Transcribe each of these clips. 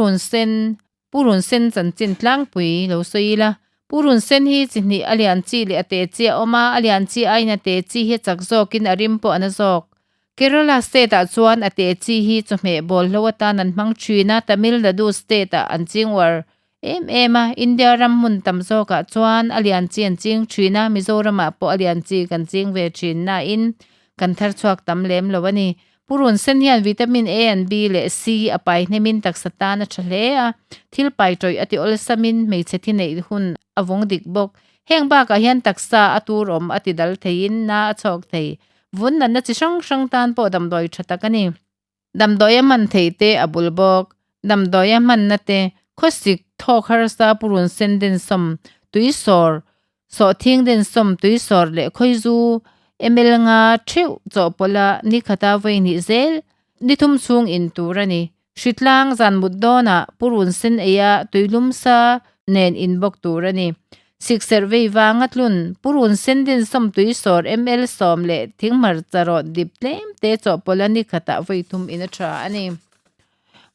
Purun sen, Purun sen chanchin tlangpui lo sawi ila. Purun sen hi chi hnih a lian chi leh a te chi a awm a, a lian chi aiin a te chi hi a chak zawkin a rim pawh a na zawk. Kerala state ah chuan a te chi hi chawhmeh bawl hlo atan an hmang thin a, Tamil Nadu state ah an ching uar em em a, India ram hmun tam zawkah chuan a lian chi an ching thin a, Mizoramah pawh a lian chi kan ching ve thin nain kan thar chhuak tam lem lo a ni. Purun sen hian vitamin A and B leh C a pai hnemin taksa tan a tha hle a, thil pai tawih a ti awlsamin hmeichhe thi neih hun a vawng dik bawk. Heng bakah hian taksa a tur awm a ti dal theiin na a chhawk thei. Vun natna chi hrang hrang tan pawh damdawi tha tak a ni. Damdawi a hman theih te a bul bawk. Damdawi a hmanna te, khawsik, thawk harsa, purun sen densawm, tuisawr, Sawhthing densawm tuisawr leh khawizu ml nga theuh chawhpawlh a ni khata vawi hnih zel ni thum chhung in tur a ni. Hritlang zan mut dawnah purun sen eia tuilum sa nen in bawk tur a ni. Sikserh vei vanga tlun purun sen densawm tuisawr ml 10 leh thingmarcha rawt dip tlem te chawhpawlh a ni khatah vawi thum in a tha a ni.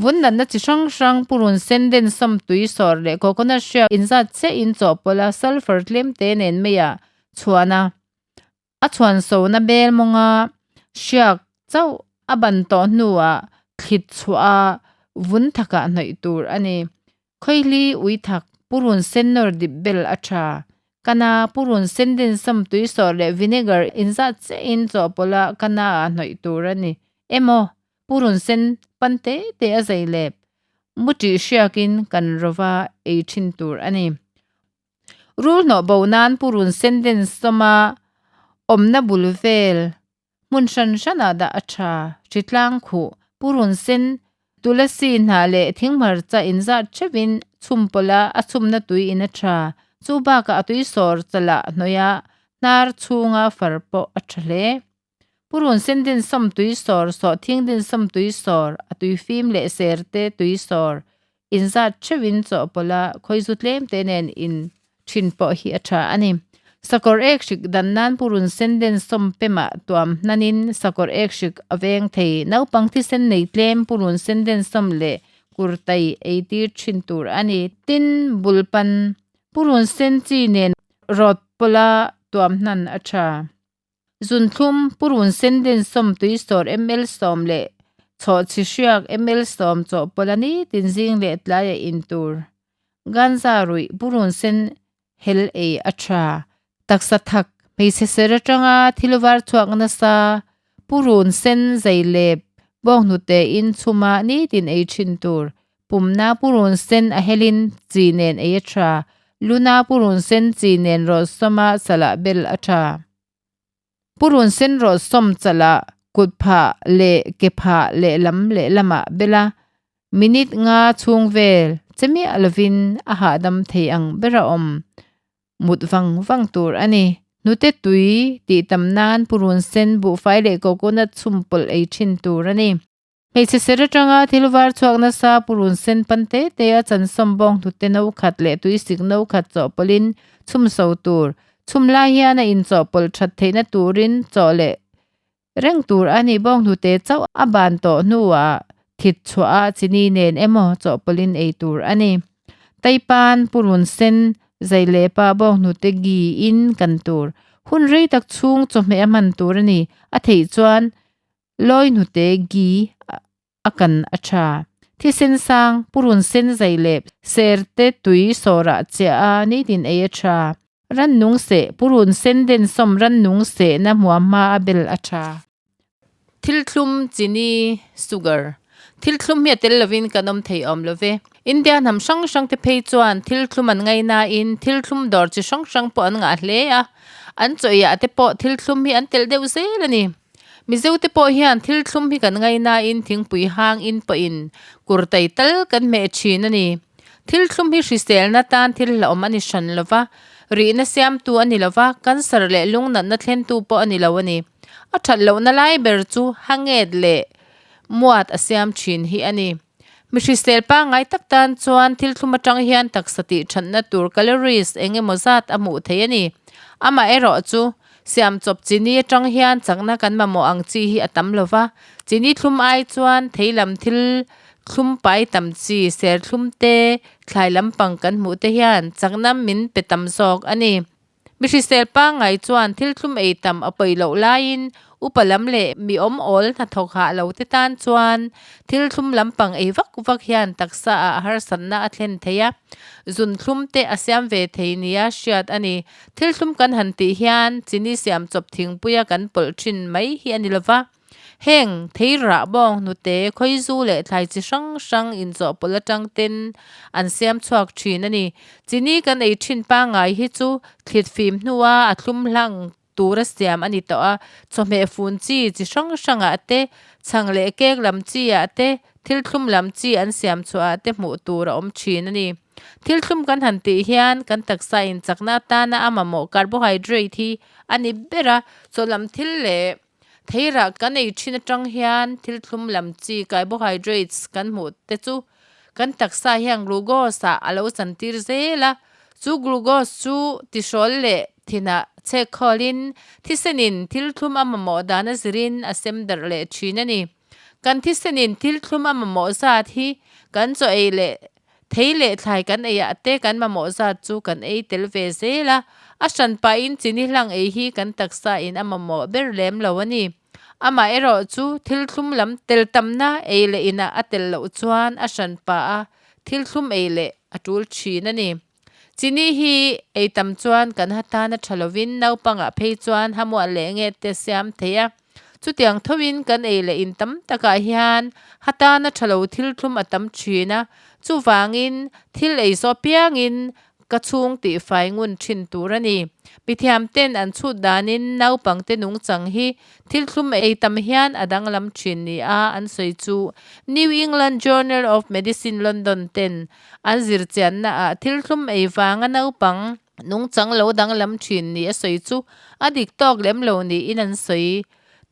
Vun natna chi hrang hrang purun sen den sawm tui sawr leh coconut hriak inzat chiah in chawhpawlh a sulphur tlem te nen mai ah chhuan a, a chhuan sona bel mawnga hriak chauh a ban tawh hnuah thlit chhuah a vun thakah hnawih tur a ni. Khawihli ui thak purun sen nawr dip bel a tha. Kana purun sen den sawm tui sawr leh vinegar inzat chiah in chawhpawlh a kana ah hnawih tur a ni. Emaw Purun sen pan te te a zei lep mu tih hriakin kan rova ei thin tur a ni. Rul hnawh bo nan purun sen den sawma awmna bul vel hmun hran hranah dah a tha. Hritlang khuh purun sen tulasi hnah leh thinghmarcha inzat theuhin chhum pawlh a, a chhumna tui in a tha. Chu bakah a tui sawr chalah hnawih a, hnar chhunga far pawh a tha hle. Purun sen din sawm tui sawr, sawhthing din sawm tui sawr, a tui fim leh ser te tui sawr, inzat theuhin chawhpawlh a, khawizu tlem te nen in thin pawh hi a tha a ni. Sakawr ek hrik dan nan purun sen den sawm pemah tuam hnanin sakawr ek hrik a veng thei. Naupang thisen nei tlem purun sen den sawm leh kurtai ei tir thin tur a ni. Tin, bulpan purun sen chi nen rawt pawlha tuam hnan a tha. Zunthlum, purun sen den sawm tui sawr ml 10 leh chhawhchhi hriak ml 10 chawhpawlh a ni tin zing leh tlai a in tur. Ganza ruih, purun sen hel ei a tha. Taksa thak, hmeichhe ser atanga thil var chhuak nasa, purun sen zei lep, bawnghnute in chhuma nitin ei thin tur. Pumna purun sen a helin chi nen ei a tha. Luna purun sen chi nen rawh sawma chalah bel a tha. Purun sen rawh sawm chalah kut phah leh ke phah lehlam lehlamah bel a, minute nga chhung vel che miah lovin a hahdam thei ang ber a awm. Mut vang vang tur a ni. Hnute tui tih tam nan purun sen buhfai leh coconut chhum pawlh ei thin tur a ni. Hmeichhe ser atanga thil var chhuak nasa purun sen pan te te a chansawm bawng hnute no khat leh tuisik no khat chawhpawlhin chhum so tur. Chhum lai hian a inchawhpawlh that theihna turin chaw leh reng tur a ni. Bawng hnute chauh a ban tawh hnuah thit chhuah a chini nen emaw chawhpawlhin ei tur a ni. Taipan purun sen zai leh pa bawng hnute gi in kan tur. Hun rei tak chhung chawhmeh a hman tur a ni. A theih chuan Lawi hnute gi a kan a tha. Thisen sang, purun sen zai leh ser te tui sawrah chiah a nitin ei a tha. Rannung seh, purun sen den sawm rannung sehna hmuam hma a bel a tha. Thil thlum, chini, sugar. Thil thlum hi a tel lovin kan awm thei awm lo ve. India hnam hrang hrang te phei chuan thil thlum an ngaihnain thil thlum dawr chi hrang hrang pawh an ngah hle a. An chawih ah te pawh thil thlum hi an telh deuh zel a ni. Mizote pawh hian thil thlum hi kan ngainain thingpui hang in pawhin kurtai tal kan hmeh thin a ni. Thil thlum hi hriselna tan thil hlauhawm a ni hran lo va, rihna siamtu a ni lo va, cancer leh lungnatna thlentu pawh a ni lo a ni. A that lohna lai ber chu hanget leh muat a siam thin hi a ni. Mi hrisel pangngai tak tan chuan thil thlum atang hian taksa tih thatna tur calories eng emaw zat a hmuh theih a ni. Amaherawhchu, siamchawp chini atang hian chakna kan mamawh ang chi hi a tam lo va, chini thlum ai chuan thei lam thil. Thlum pai tam chi serthlum te, thlai lampang kan hmuh te hian chakna min pe tam zawk a ni. Mi hrisel pangngai chuan thil thlum ei tam a pawi loh laiin upa lam leh mi awm awl hnathawk hah lo te tan chuan thil thlum lampang ei vak vak hian taksa ah harsatna a thlen thei a, zun thlum te a siam ve thei nia hriat a ni. Thil thlum kan han tih hian chini siam chawp thingpuia kan pawlh thin mai hi a ni lova. Heng theirah bawng hnute khawizu leh thlai chi hrang hrang inchawhpawlh atang ten an siam chhuak thin a ni. Chini kan ei thin pangngai hi chu thlit fim hnua a thlum hlang tura siam a ni tawh a, chawhmeh fun chi chi hrang hrangah te, chhang leh cake lam chi ah te, thil thlum lam chi an siam chhuah ah te hmuh tur a awm thin a ni. Thil thlum kan han tih hian kan taksa inchakna atana a mamawh carbohydrate hi a ni ber a, chaw lam thil leh Theirah kan ei thin atang hian thil thlum lam chi carbohydrates kan hmuh te chu kan taksa hian glucose ah a lo chantir zel a, chu glucose chu tihrawl leh thinah chhek khawlin thisenin thil thlum a mamawh dan a zirin a sem darh leh thin a ni. Kan thisenin thil thlum a mamawh zat hi kan chaw ei leh Thei leh thlai kan ei ah te kan mamawh zat chu kan ei tel ve zel a, a hran pahin chini hlang ei hi kan taksa in a mamawh ber lem lo a ni. Amah erawh chu thil thlum lam tel tamna ei leh inah a tel loh chuan a hran pah a thil thlum ei leh a tul thin a ni. Chini hi ei tam chuan kan ha tan a tha lovin naupangah phei chuan hamuah leh nge te siam thei a. Chutiang thoin kan ei leh in tam takah hian ha tana tha lo thil thlum a tam thin a, chuvangin thil ei zawh piangin ka chhung tih fai ngun thin tur a ni. Mithiam ten an chhut danin naupangte nungchang hi thil thlum ei tam hian a danglam thin ni a an sawi chu New England Journal of Medicine London ten an zirchianna ah thil thlum ei vanga naupang Nungchang lo danglam thin ni a sawi chu a dik tawk lem lo niin an sawi.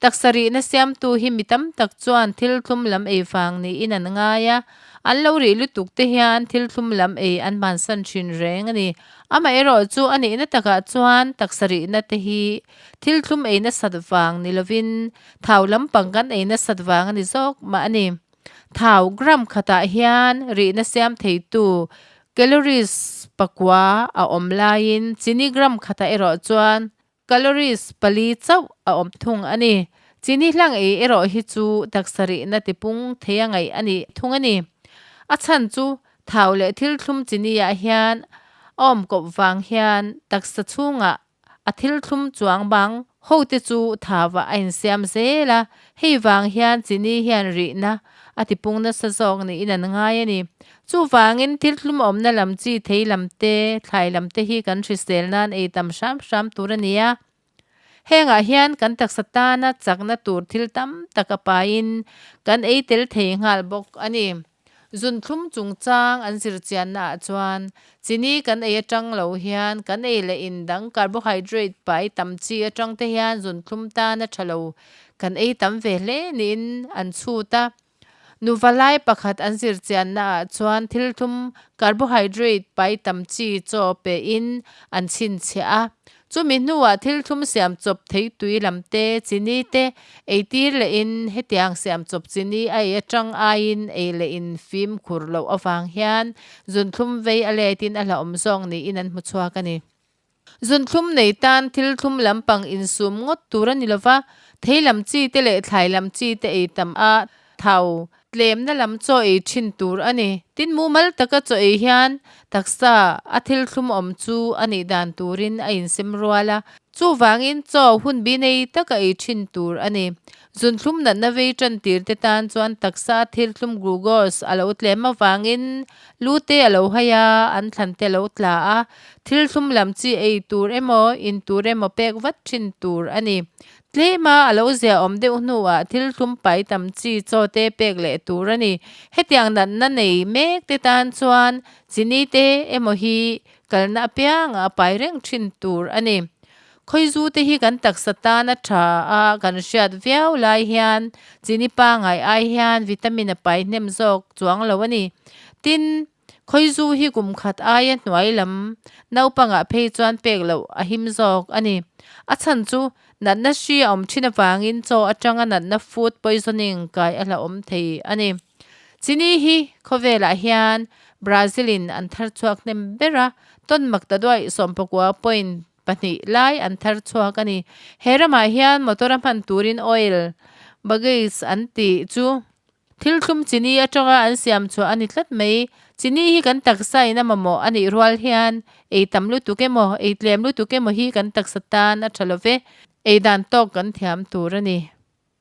Taksa rihna siamtu hi mi tam tak chuan thil thlum lam ei vang niin an ngai a, an lo rih lutuk te hian thil thlum lam ei an bansan thin reng a ni. Amaherawh chu a nihna takah chuan taksa rihna te hi thil thlum ei nasat vang ni lovin thau lampang kan ei nasat vang a ni zawk mah a ni. Thau gram khatah hian rihna siam theitu calories pakua a awm laiin chini gram khatah erawh chuan calories pali chauh a awm thung a ni. Chini hlang ei erawh hi chu taksa rihna tipung thei a ngaih a ni thung a ni. A chhan chu thau leh thil thlum chini ah hian a awm kawp vang hian taksa chhungah A thil thlum chuang bang ho te chu thava a insiam zel a, hei vang hian chini hian rihna a tipung nasa zawk niin an ngai a ni. Chuvangin thil thlum awmna lam chi thei lam te, thlai lam te hi kan hrisel nan ei tam hram hram tur a ni a. Hengah hian kan taksa tana chakna tur thil tam tak a paiin kan ei tel thei nghal bawk a ni. Zunthlum chungchang an zirchianna ah chuan chini kan ei atang lo hian kan ei leh in dang carbohydrate pai tam chi atang te hian zunthlum tan a tha lo kan ei tam ve hle niin an chhut a. Nuva lai pakhat an zirchianna ah chuan thil thlum carbohydrate pai tam chi chaw pe in an chhinchhiah a. Chumi hnuah thil thlum siam chawp thei tui lam te, chini te ei tir lehin hetiang siam chawp chini a ei atang aiin ei lehin fimkhur loh avang hian zunthlum vei a letin a hlauhawm zawk niin an hmu chhuak a ni. Zunthlum nei tan thil thlum lampang insum ngawt tur a ni lova, thei lam chi te leh thlai lam chi te ei tam a thau Tlemna lam chaw ei thin tur a ni. Tin, mumal taka chaw ei hian taksa a thil thlum awm chu a nih dan turin a insem rual a. Chuvangin chaw hun bi nei taka ei thin tur a ni. Zunthlum natna vei tan tir te tan chuan taksa a thil thlum glucose a lo tlem avangin lu te a lo hai a, an thlan te a lo tla a. Thil thlum lam chi ei tur emaw, in tur emaw pek vat thin tur a ni. Tlema a lo ziahawm deuh hnuah thil thlum pai tam chi chaw te pek leh tur a ni. Hetiang natna nei mek te tan chuan chini te emaw hi kalna apiangah a pai reng thin tur a ni. Khawizu te hi kan taksa tan a tha a kan hriat viau lai hian chini pangai ai hian vitamin a pai hnem zawk chuang lo a ni. Tin, Khawizu hi kum khat aia hnuai lam naupangah phei chuan pek loh a him zawk a ni. A chhan chu natna hri a awm thin avangin chaw atanga natna food poisoning kai a hlauhawm thei a ni. Chini hi khawvelah hian Brazil in an thar chhuak hnem ber a, tawn mak ta duaih sawmpakua point pahnih lai an thar chhuak a ni. He ramah hian motor a hman turin oil baggage an tih chu thil thlum chini atanga an siam chhuah a ni tlat mai. Chini hi kan taksa in a mamawh a nih rual hian ei tam lutuk emaw, ei tlem lutuk emaw hi kan taksa tan a tha lo ve. Ei dan tawk kan thiam tur a ni.